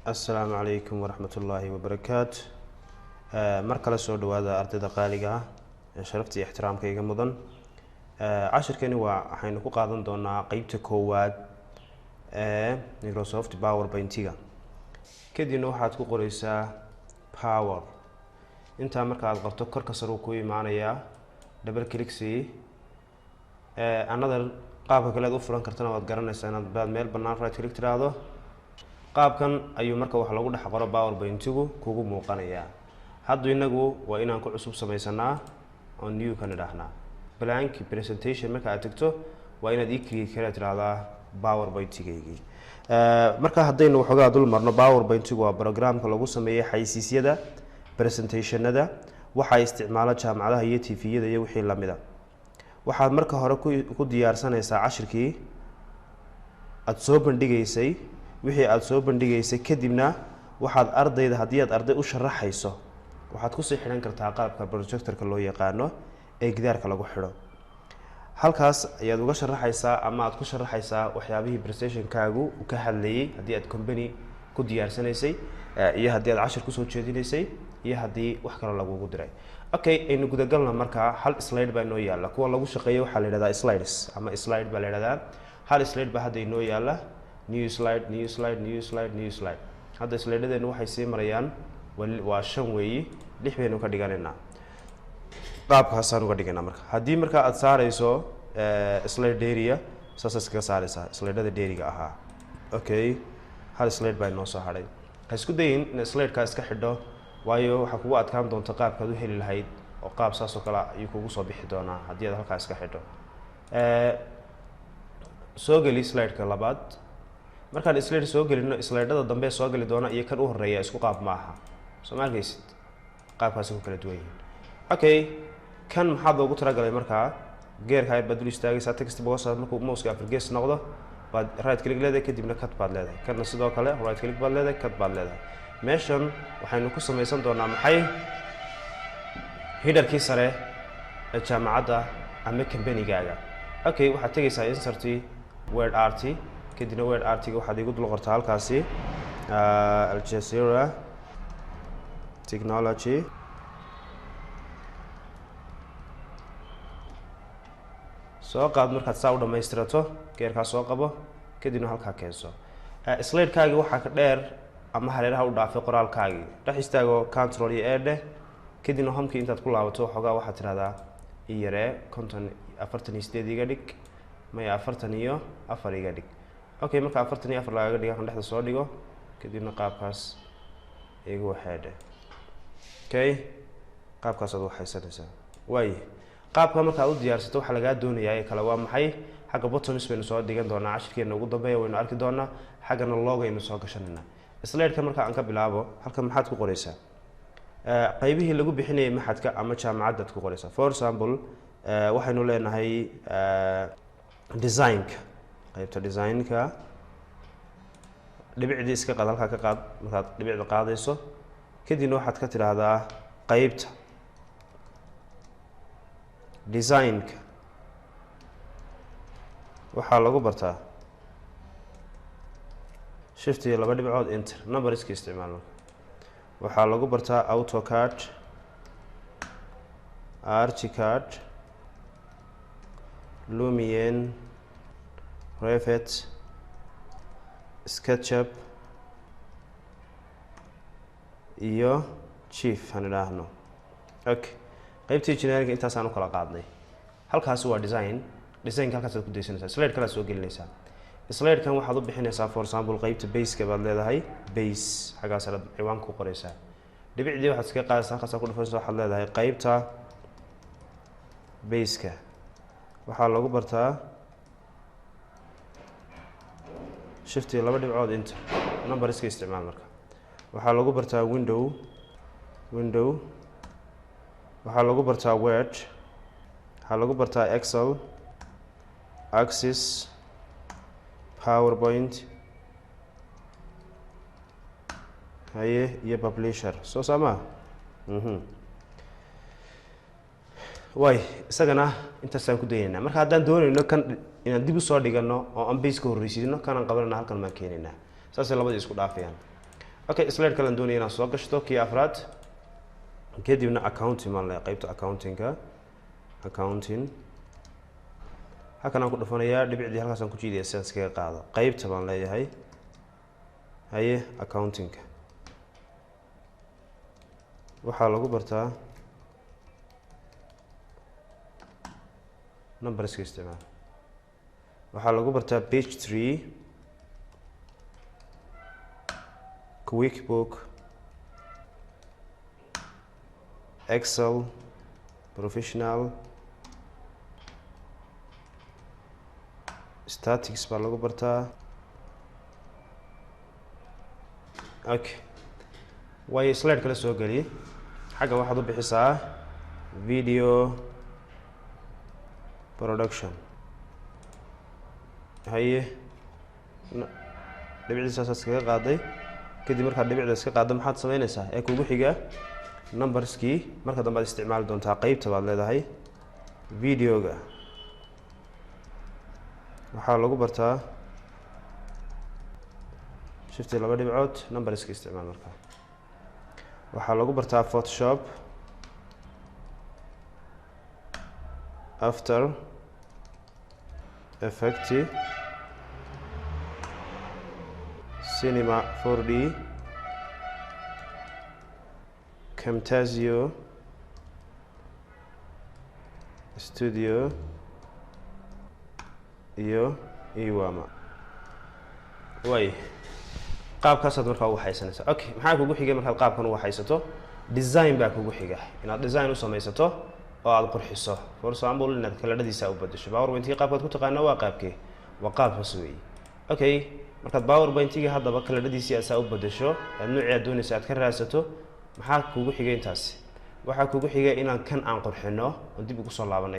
Asalaamu calaykum waraxmatullaahi wabarakaatu. Mar kale soo dhawaada, ardayda qaaliga ah ee sharafta iyo ixtiraamka iga mudan. Cashirkani waa waxaynu ku qaadan doonaa qeybta koowaad ee Microsoft PowerPoint-iga. Kadibna waxaad ku qoreysaa power. Intaa marka aad qabto, korka sare uu ku imaanayaa, double click sii. Another qaabka kale aad u furan kartana waad garanaysaa, inaad baad meel bannaan right click tiraahdo. Qaabkan ayuu marka wax lagu dhex qoro PowerPoint-igu kugu muuqanayaa. Haddu inagu waa inaan ku cusub samaysanaa oo new kan idhaahnaa, blank presentation. Marka aad tagto, waa inaad ii create kale tiraahdaa PowerPoint-igaygii. Marka haddaynu waxoogaa dul marno, PowerPoint-igu waa programka lagu sameeyey xaysiisyada, presentationada. Waxaa isticmaala jaamacadaha iyo TV-yada iyo wixii lamida. Waxaad marka hore ku diyaarsanaysaa cashirkii aada soo bandhigaysay, wixii aada soo bandhigaysay. Kadibna waxaad ardayda, haddii aad arday u sharaxayso, waxaad kusii xidhan kartaa qalabka projectorka loo yaqaano ee gidaarka lagu xidho. Halkaas ayaad uga sharaxaysaa ama aad ku sharaxaysaa waxyaabihii presentationkaagu uu ka hadlayay, haddii aad company ku diyaarsanaysay iyo haddii aad cashir kusoo jeedinaysay iyo haddii wax kaloo lagugu diray. Okay, aynu gudagalna. Markaa hal slide baa inoo yaalla. Kuwa lagu shaqeeyo waxaa la yidhahdaa slides ama slide baa la yidhahdaa. Hal slide baa hadda inoo yaalla. New slide, new slide, new slide, new slide. Hadda slidhadeenu waxay sii marayaan waa shan weeyi, lix baynu ka dhiganaynaa. Qaabkaasaan uga dhiganaa. Marka haddii markaa aada saarayso slide dheeriya, saasaa iskaga saaraysaa slidhada dheeriga ahaa. Okay, hal slide baa inoo soo hadhay. Ha isku dayin in slidekaa iska xidho, waayo waxaa kugu adkaan doonta qaabkaad u heli lahayd, oo qaab saas oo kale ayuu kugu soo bixi doonaa haddii aad halkaa iska xidho. Soo geli slideka labaad. Markaan slide soo gelino, slidada dambe soo geli doona iyo kan u horeeya isku qaab ma aha, soo ma arkaysid? Qaabkaasi ku kala duwan yihiin. Okay, kan maxaad loogu talagalay? Markaa geerka yar baad dul istaagaysaa, text box. Markuu mouseka afar gees noqdo baad right click leedahay, kadibna cut baad leedahay. Kanna sidoo kale right click baad leedahay, cut baad leedahay. Meeshan waxaynu ku samaysan doonaa maxay? Headerkii sare ee jaamacadda ama companygaaga. Okay, waxaad tegaysaa insert, word art. Kadibna word artiga waxaad igu dul qortaa halkaasi Aljazeera Technology. Soo qaad. Markaad saa u dhammaystirato, geerkaa soo qabo, kadibna halkaa keenso. Slidekaagii waxaa ka dheer ama hareeraha u dhaafay qoraalkaagii. Dhex istaago, control iyo A dheh. Kadibna homekii intaad ku laabato waxoogaa, waxaad tidhahdaa i yaree, 50, 48 iga dhig, maya, 44 iga dhig. Okay, marka 44 lagaga dhiga, kan dhexda soo dhigo, kadibna qaabkaas igu waxeedhe. Okay, qaabkaasaad waxaysanaysaa. Waaye, qaabka markaad u diyaarsato, waxaa lagaa doonayaa ee kale waa maxay? Xagga buttons baynu soo dhigan doonaa cashirkeena ugu dambeeya, waynu arki doonaa. Xaggana logaynu soo gashanayna. Slideka marka aan ka bilaabo, halkan maxaad ku qoreysaa? Qaybihii lagu bixinayay maxadka ama jaamacaddaad ku qoreysaa. For example, waxaynu leenahay designka, qaybta designka. Dhibicdii iska qaad, halkaa ka qaad. Markaad dhibicda qaadayso, kadibna waxaad ka tidhaahdaa qaybta designka waxaa lagu bartaa, shift iyo laba dhibcood, enter, number iska isticmaal. Marka waxaa lagu bartaa AutoCAD, ArchiCAD, Lumion, Revit, SketchUp iyo Chief han idhaahno. Okay, qaybtii engineeringa intaasaan u kala qaadnay. Halkaasi waa design. Designka halkaasaad ku daysanaysaa. Slide kalaad soo gelinaysaa. Slidekan waxaad u bixinaysaa, for example, qeybta baseka baad leedahay, base. Xaggaasaad ciwaanka ku qoraysaa. Dhibicdii waxaad iskaga qaadaysaa, halkaasaa ku dhufanaysa. Waxaad leedahay qeybta baseka waxaa lagu bartaa, shift iyo laba dhibcood, enter, number iska isticmaal. Marka waxaa lagu bartaa window, window waxaa lagu bartaa, Word waxaa lagu bartaa, Excel, Access, PowerPoint, haye, iyo Publisher. Soo saamaa way. Isagana intaasaan ku daynayna. Marka haddaan doonayno kan inaan dib usoo dhigano oo aan base ka horreysiino, kanaan qabanayna, halkan baan keenaynaa. Saasay labadii isku dhaafayaan. Okay, slide kalean doonaya inaan soo gashto, kii afraad. Kadibna accounting baan leeyahay, qeybta accountingka. Accounting halkan aan ku dhufanayaa, dhibicdii halkaasaan ku jiidaya si aan iskaga qaado. Qeybta baan leeyahay. Haye, accountingka waxaa lagu bartaa numberska isticmaal, waxaa lagu bartaa Peachtree, QuickBook, Excel Professional, statistics baa lagu bartaa. Okay, waayo slide kale soo geliye. Xagga waxaad u bixisaa video production. Haye, dhibicdii saasaad iskaga qaaday. Kadib markaad dhibicda iska qaaddo, maxaad sameynaysaa ee kugu xiga? Numberskii marka dambe aad isticmaali doontaa. Qeybta baad leedahay. Videoga waxaa lagu bartaa shift laba dhibcood, numberska isticmaal. Markaa waxaa lagu bartaa Photoshop, After Effect, Cinema 4D, Camtasia Studio iyo Iwama. Way qaabkaasaad markaa u waxaysanaysaa. Okay, maxaa kugu xigay markaad qaabkan u waxaysato? Design baa kugu xiga, inaad design u samaysato oo aada qurxiso, for example inaad kaladhadiisa u bedesho. PowerPointiga qaabkaad ku taqaano waa qaabkee? Waa qaabkaas weeye. Okay, markaad PowerPointiga haddaba kaladhadiisii aad saa u bedesho, aad noocii aad doonaysa aad ka raadsato, maxaa kugu xigay intaasi? Waxaa kugu xigay inaan kan aan qurxino oon dib ugu soo laabanay.